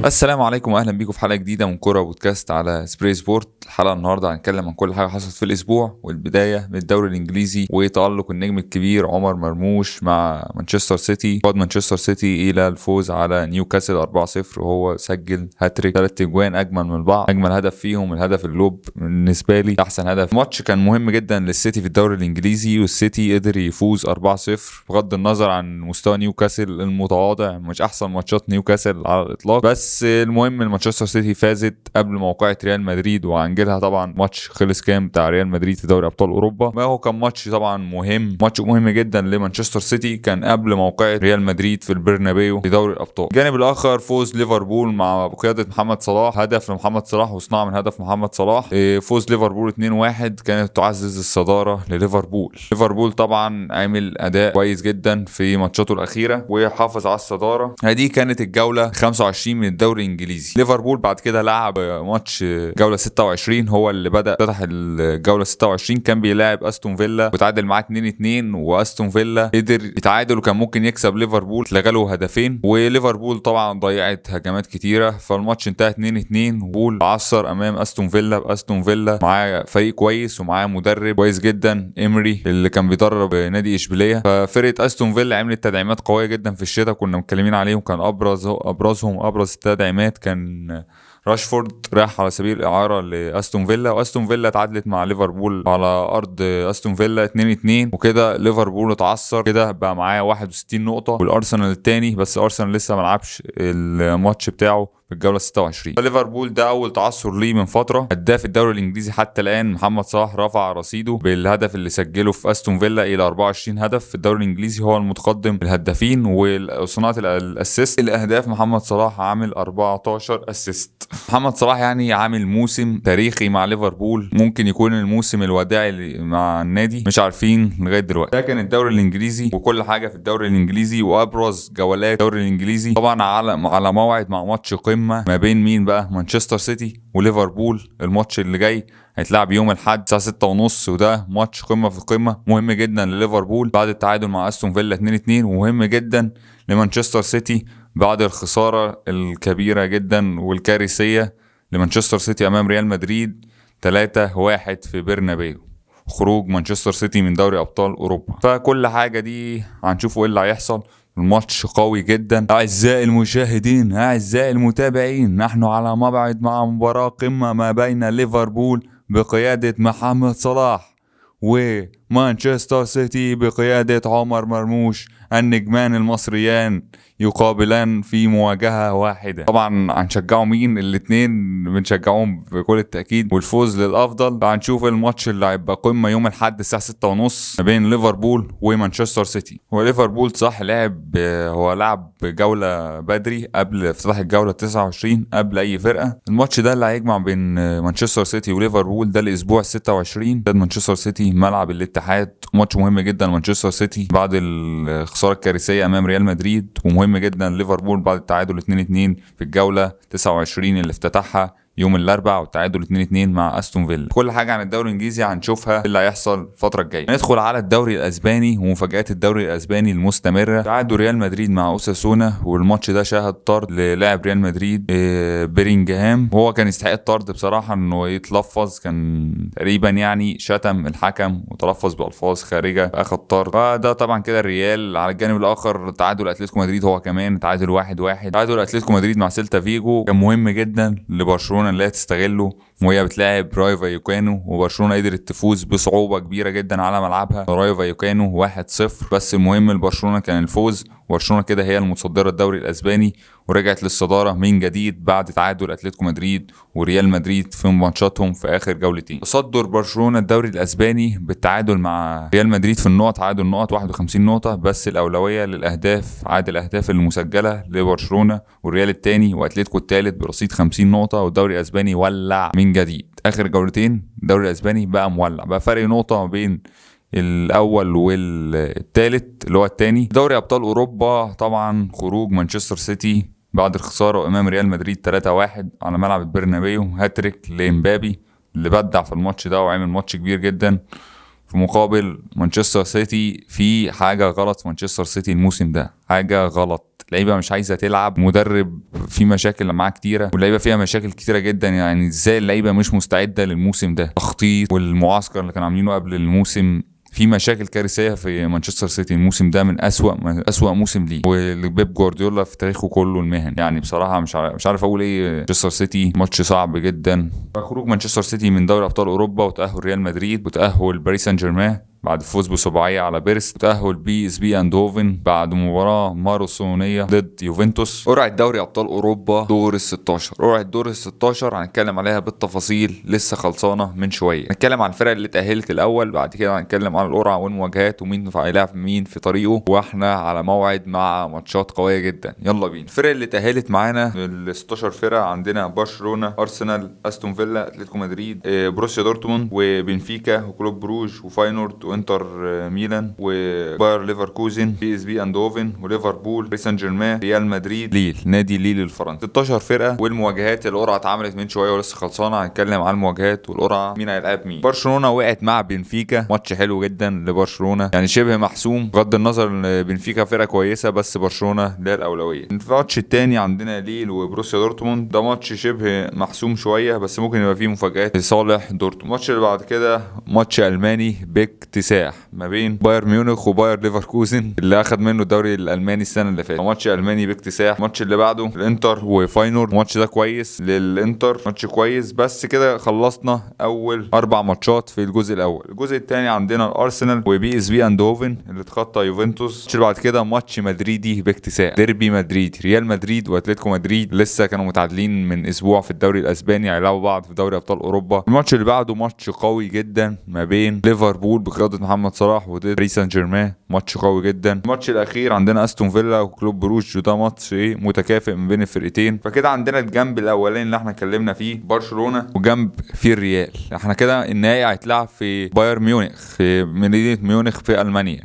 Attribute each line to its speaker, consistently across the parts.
Speaker 1: السلام عليكم واهلا بيكم في حلقة جديدة من كورة بودكاست على سبراي سبورت. الحلقة النهارده هنتكلم عن كل حاجة حصلت في الاسبوع، والبداية من الدوري الانجليزي وتالق النجم الكبير عمر مرموش مع مانشستر سيتي. قاد مانشستر سيتي الى الفوز على نيوكاسل 4-0، وهو سجل هاتريك، 3 اجوان اجمل من بعض. اجمل هدف فيهم الهدف ال lob، بالنسبة لي احسن هدف. ماتش كان مهم جدا للسيتي في الدوري الانجليزي، والسيتي قدر يفوز 4-0 بغض النظر عن مستوى نيوكاسل المتواضع، مش احسن ماتشات نيوكاسل على الاطلاق، بس المهم ان مانشستر سيتي فازت قبل موقعة ريال مدريد وعنجلها. طبعا ماتش خلص كام بتاع ريال مدريد في دوري ابطال اوروبا، ما هو كان ماتش طبعا مهم، ماتش مهم جدا لمانشستر سيتي، كان قبل موقعة ريال مدريد في البرنابيو في دوري الابطال. الجانب الاخر فوز ليفربول مع قيادة محمد صلاح، هدف لمحمد صلاح وصناعة من هدف محمد صلاح. فوز ليفربول 2-1 كانت تعزز الصدارة لليفربول. ليفربول طبعا عامل اداء كويس جدا في ماتشاته الاخيرة وحافظ على الصدارة. هذه كانت الجولة 25 من الدوري الانجليزي. ليفربول بعد كده لعب ماتش جولة 26، هو اللي بدا افتتح الجولة 26، كان بيلاعب استون فيلا وتعادل معاه 2-2، واستون فيلا قدر يتعادل وكان ممكن يكسب ليفربول، اتلغى له هدفين، وليفربول طبعا ضيعت هجمات كتيرة، فالماتش انتهى 2-2. وبول عثر امام استون فيلا. استون فيلا معاه فريق كويس ومعاه مدرب كويس جدا، امري اللي كان بيدرب نادي اشبيلية. ففرقه استون فيلا عملت تدعيمات قوية جدا في الشتاء، كنا متكلمين عليهم، كان ابرز التدعيمات كان راشفورد، راح على سبيل الاعارة لاستون فيلا، واستون فيلا تعادلت مع ليفربول على ارض استون فيلا 2-2، وكده ليفربول اتعثر، كده بقى معاه 61 نقطة، والارسنال الثاني، بس ارسنال لسه ما لعبش الماتش بتاعه في الجولة 26. ليفربول ده اول تعثر ليه من فترة. هداف الدوري الانجليزي حتى الان محمد صلاح رفع رصيده بالهدف اللي سجله في استون فيلا الى 24 هدف في الدوري الانجليزي، هو المتقدم الهدافين وصناعة ال assist. الاهداف محمد صلاح عامل 14 assist. محمد صلاح يعني عامل موسم تاريخي مع ليفربول، ممكن يكون الموسم الوداعي مع النادي، مش عارفين لغاية دلوقتي. ده كان الدوري الانجليزي وكل حاجة في الدوري الانجليزي وابرز جولات الدوري الانجليزي. طبعا على موعد مع ماتش قمة ما بين مين بقى؟ مانشستر سيتي وليفربول. الماتش اللي جاي هيتلعب يوم الاحد الساعة 6:30، وده ماتش قمة في القمه، مهم جدا لليفربول بعد التعادل مع استون فيلا 2-2، ومهم جدا لمانشستر سيتي بعد الخسارة الكبيرة جدا والكارثيه لمانشستر سيتي امام ريال مدريد 3-1 في برنابيو، خروج مانشستر سيتي من دوري ابطال اوروبا. فكل حاجة دي هنشوفوا ايه اللي هيحصل. الماتش قوي جدا. اعزائي المشاهدين، اعزائي المتابعين، نحن على موعد مع مباراة قمة ما بين ليفربول بقيادة محمد صلاح ومانشستر سيتي بقيادة عمر مرموش. النجمان المصريان يقابلان في مواجهة واحدة. طبعا هنشجعوا مين؟ الاثنين بنشجعهم بكل التأكيد، والفوز للأفضل. هنشوف الماتش اللي هيبقى قمة يوم الأحد الساعة 6:30 ما بين ليفربول ومانشستر سيتي. وليفربول صح لعب، هو لعب جولة بدري قبل افتتاح الجولة 29 قبل أي فرقة. الماتش ده اللي هيجمع بين مانشستر سيتي وليفربول ده الأسبوع 26، ده مانشستر سيتي ملعب الاتحاد. ماتش مهم جدا مانشستر سيتي بعد الخسارة الكارثية أمام ريال مدريد، ومهم جدا ليفربول بعد التعادل 2-2 في الجولة 29 اللي افتتحها يوم الاربعاء، والتعادل 2-2 مع استون فيلا. كل حاجة عن الدوري الانجليزي هنشوفها اللي هيحصل الفترة الجاية. ندخل على الدوري الاسباني ومفاجات الدوري الاسباني المستمرة. تعادل ريال مدريد مع اوساسونا، والماتش ده شهد طرد للاعب ريال مدريد بيرينجهام، وهو كان يستحق الطرد بصراحة، انه يتلفظ، كان تقريبا يعني شتم الحكم وتلفظ بالفاظ خارجه، اخذ طرد. فده طبعا كده الريال. على الجانب الاخر تعادل اتلتيكو مدريد، هو كمان تعادل 1-1. تعادل اتلتيكو مدريد مع سيلتا فيجو كان مهم جدا لبرشلونة اللي هي تستغله وهي بتلاعب رايو فايكانو، وبرشلونة قدرت تفوز بصعوبة كبيرة جدا على ملعبها رايو فايكانو 1-0. بس المهم لبرشلونة كان الفوز، وبرشلونة كده هي المتصدره الدوري الاسباني ورجعت للصداره من جديد بعد تعادل اتلتيكو مدريد وريال مدريد في ماتشاتهم في اخر جولتين. تصدر برشلونة الدوري الاسباني بالتعادل مع ريال مدريد في النقط، عادل النقط 51 نقطة، بس الاولوية للاهداف، عادل الاهداف المسجلة لبرشلونة، والريال الثاني واتلتيكو الثالث برصيد 50 نقطة. والدوري الاسباني ولع من جديد، اخر جولتين الدوري الاسباني بقى مولع، بقى فرق نقطة ما بين الاول والثالث اللي هو الثاني. دوري ابطال اوروبا طبعا خروج مانشستر سيتي بعد الخسارة امام ريال مدريد 3-1 على ملعب البرنابيو، هاتريك لامبابي اللي بدع في الماتش ده وعمل ماتش كبير جدا. في مقابل مانشستر سيتي في حاجة غلط في مانشستر سيتي الموسم ده، حاجة غلط. لعيبة مش عايزه تلعب، مدرب في مشاكل معاه كتيرة، واللعيبة فيها مشاكل كتيرة جدا. يعني ازاي اللعيبة مش مستعدة للموسم ده؟ تخطيط والمعسكر اللي كانوا عاملينه قبل الموسم، في مشاكل كارثية في مانشستر سيتي الموسم ده، من اسوأ موسم ليه ولبيب جوارديولا في تاريخه كله المهني. يعني بصراحة مش عارف اقول ايه. مانشستر سيتي ماتش صعب جدا. خروج مانشستر سيتي من دوري ابطال اوروبا، وتاهل ريال مدريد، وتاهل باريس سان جيرمان بعد فوز بسباعيه على بيرس، وتاهل بي اس بي اندهوفن بعد مباراة ماراثونيه ضد يوفنتوس. قرعه دوري ابطال اوروبا دور ال 16، قرعه دور ال 16 هنتكلم عليها بالتفاصيل، لسه خلصانه من شوية. هنتكلم عن الفرق اللي اتاهلت الاول، بعد كده هنتكلم عن القرعة والمواجهات ومين هيلاعب مين في طريقه، واحنا على موعد مع ماتشات قوية جدا. يلا بينا. الفرق اللي اتاهلت معانا ال 16 فرقه، عندنا برشلونة، ارسنال، استون فيلا، اتلتيكو مدريد، بروسيا دورتموند، وبنفيكا، وكلوب بروج، وفاينورد، وانتر ميلان، وباير ليفركوزن، بي اس بي اندوفن، وليفربول، باريس سان جيرمان، ريال مدريد، ليل، نادي ليل الفرنسي. 16 فرقه. والمواجهات، القرعة اتعملت من شوية ولسه خلصانه، هنتكلم عن المواجهات والقرعه مين هيلعب مين. برشلونة وقعت مع بنفيكا، ماتش حلو جدا لبرشلونة، يعني شبه محسوم بغض النظر ان بنفيكا فرقه كويسة، بس برشلونة لها الاولوية. الماتش الثاني عندنا ليل وبروسيا دورتموند، ده ماتش شبه محسوم شوية، بس ممكن يبقى فيه مفاجآت لصالح دورتموند. الماتش اللي بعد كده ماتش الماني باكتساح ما بين باير ميونخ وباير ليفركوزن اللي اخذ منه الدوري الالماني السنة اللي فاتت، ماتش الماني باكتساح. الماتش اللي بعده الانتر وفاينورد، الماتش ده كويس للانتر، ماتش كويس. بس كده خلصنا اول 4 ماتشات في الجزء الاول. الجزء الثاني عندنا الارسنال وبي اس بي اندهوفن اللي اتخطى يوفنتوس. الماتش اللي بعد كده ماتش مدريدي باكتساح، ديربي مدريد، ريال مدريد واتلتيكو مدريد لسه كانوا متعادلين من اسبوع في الدوري الاسباني، هيلعبوا بعض في دوري ابطال اوروبا. الماتش اللي بعده ماتش قوي جدا ما بين ليفربول بقيادة محمد صلاح وضد باريس سان جيرمان، ماتش قوي جدا. الماتش الاخير عندنا استون فيلا وكلوب بروج، وده ماتش متكافئ من بين الفرقتين. فكده عندنا الجنب الاولاني اللي احنا اتكلمنا فيه برشلونة، وجنب فيه الريال. احنا كده النهائي هيتلعب في بايرن ميونخ، في مدينة ميونخ في المانيا،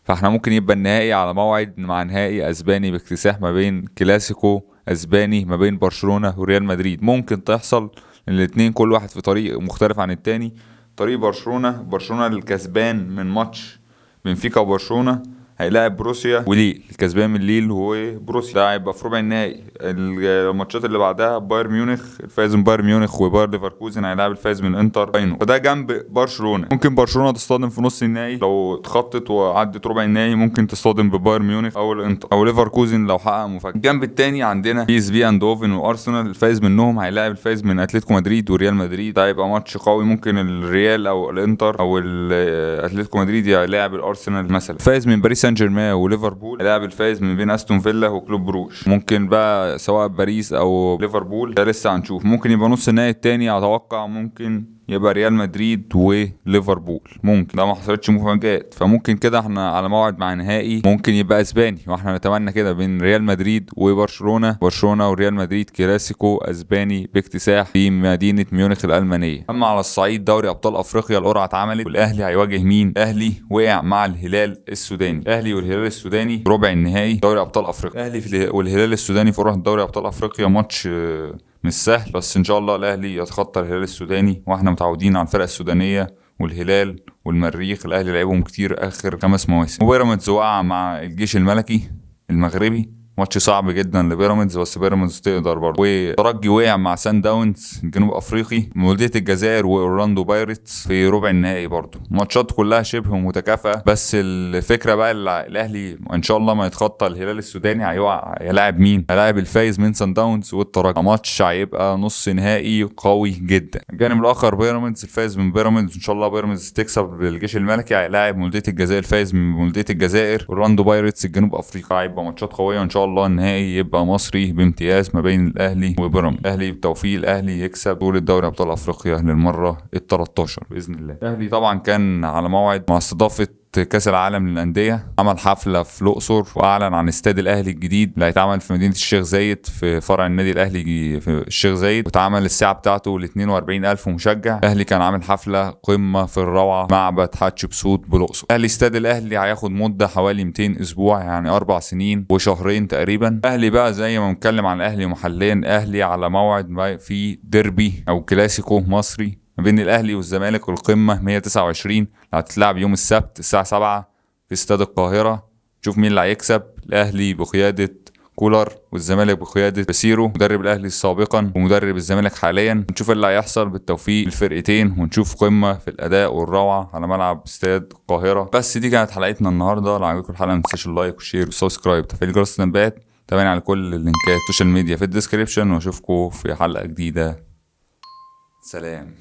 Speaker 1: فاحنا ممكن يبقى النهائي على موعد مع نهائي اسباني باكتساح ما بين كلاسيكو اسباني ما بين برشلونة وريال مدريد. ممكن تحصل الاثنين كل واحد في طريق مختلف عن التاني. طريق برشلونة الكسبان من ماتش بنفيكا وبرشلونة هيلاعب بروسيا وليل، الكسبان من ليل وبروسيا، ده هيبقى في ربع النهائي. الماتشات اللي بعدها بايرن ميونخ، الفايز من بايرن ميونخ وباير ليفركوزن هيلاعب الفايز من انتر فاينو، فده جنب برشلونة. ممكن برشلونة تصطدم في نص النهائي لو اتخطت وعدت ربع النهائي، ممكن تصطدم ببايرن ميونخ او الانتر او ليفركوزن لو حقق مفاجاة. الجنب الثاني عندنا بي اس بي اندوفن وارسنال، الفايز منهم هيلاعب الفايز من اتلتيكو مدريد وريال مدريد، ده هيبقى ماتش قوي. ممكن الريال او الانتر او اتلتيكو مدريد يلاعب الارسنال مثلا. الفايز من باريس سان جيرمان وليفربول لاعب الفايز من بين استون فيلا وكلوب بروج، ممكن بقى سواء باريس او ليفربول، ده لسه هنشوف. ممكن يبقى نص النهائي الثاني اتوقع ممكن يبقى ريال مدريد وليفربول، ممكن ده ما حصلتش مفاجآت. فممكن كده احنا على موعد مع نهائي ممكن يبقى اسباني، واحنا نتمنى كده بين ريال مدريد وبرشلونة، برشلونة وريال مدريد كلاسيكو اسباني باكتساح في مدينة ميونخ الالمانية. اما على الصعيد دوري ابطال افريقيا القرعة اتعملت، والاهلي هيواجه مين؟ الاهلي وقع مع الهلال السوداني، الاهلي والهلال السوداني ربع النهائي دوري ابطال افريقيا. الاهلي والهلال السوداني في ربع دوري ابطال افريقيا، ماتش مش سهل، بس ان شاء الله الاهلي يتخطى الهلال السوداني، واحنا متعودين على الفرق السودانية والهلال والمريخ، الاهلي لعبهم كتير اخر 5 مواسم. وبيراميدز وقع مع الجيش الملكي المغربي، ماتش صعب جدا لبيراميدز، بس بيراميدز تقدر برضه. وترجي وقع مع سان داونز الجنوب افريقي، مولودية الجزائر واورلاندو بايرتس في ربع النهائي برضه. ماتشات كلها شبه متكافئة، بس الفكرة بقى الاهلي ان شاء الله ما يتخطى الهلال السوداني هيقع، هيلاعب مين؟ هيلاعب الفايز من سان داونز والترجي، ماتش هيبقى نص نهائي قوي جدا. الجانب الاخر بيراميدز، الفايز من بيراميدز ان شاء الله بيراميدز تكسب بالجيش الملكي، هيلاعب مولودية الجزائر الفايز من مولودية الجزائر اورلاندو بايرتس الجنوب افريقي، هيبقى ماتشات قوية ان شاء الله. النهائي يبقى مصري بامتياز ما بين الاهلي وبيراميدز. الاهلي بالتوفيق، الاهلي يكسب بطوله دوري ابطال افريقيا للمرة ال13 باذن الله. الاهلي طبعا كان على موعد مع استضافة كاس العالم للاندية، عمل حفلة في الاقصر واعلن عن استاد الاهلي الجديد اللي هيتعمل في مدينة الشيخ زايد في فرع النادي الاهلي في الشيخ زايد، واتعمل الساعة بتاعته ل 42,000 مشجع. الاهلي كان عامل حفلة قمة في الروعة معبد حتشبسوت بالاقصر. اهلي استاد الاهلي هياخد مده حوالي 200 اسبوع، يعني 4 سنين وشهرين تقريبا. الاهلي بقى زي ما بنتكلم عن الاهلي محليا، الاهلي على موعد في ديربي او كلاسيكو مصري ما بين الاهلي والزمالك، والقمه 129 هتتلعب يوم السبت الساعة 7 في استاد القاهرة. نشوف مين اللي هيكسب. الاهلي بقيادة كولر، والزمالك بقيادة بيسيرو مدرب الاهلي سابقا ومدرب الزمالك حاليا. نشوف اللي هيحصل، بالتوفيق للفرقتين، ونشوف قمة في الاداء والروعه على ملعب استاد القاهرة. بس دي كانت حلقتنا النهارده، لو عجبتكم الحلقة ما تنساش ال like وال share وال subscribe وتفعيل جرس التنبيهات. تابعوني على كل اللينكات ال social media في ال description، واشوفكم في حلقة جديدة. سلام.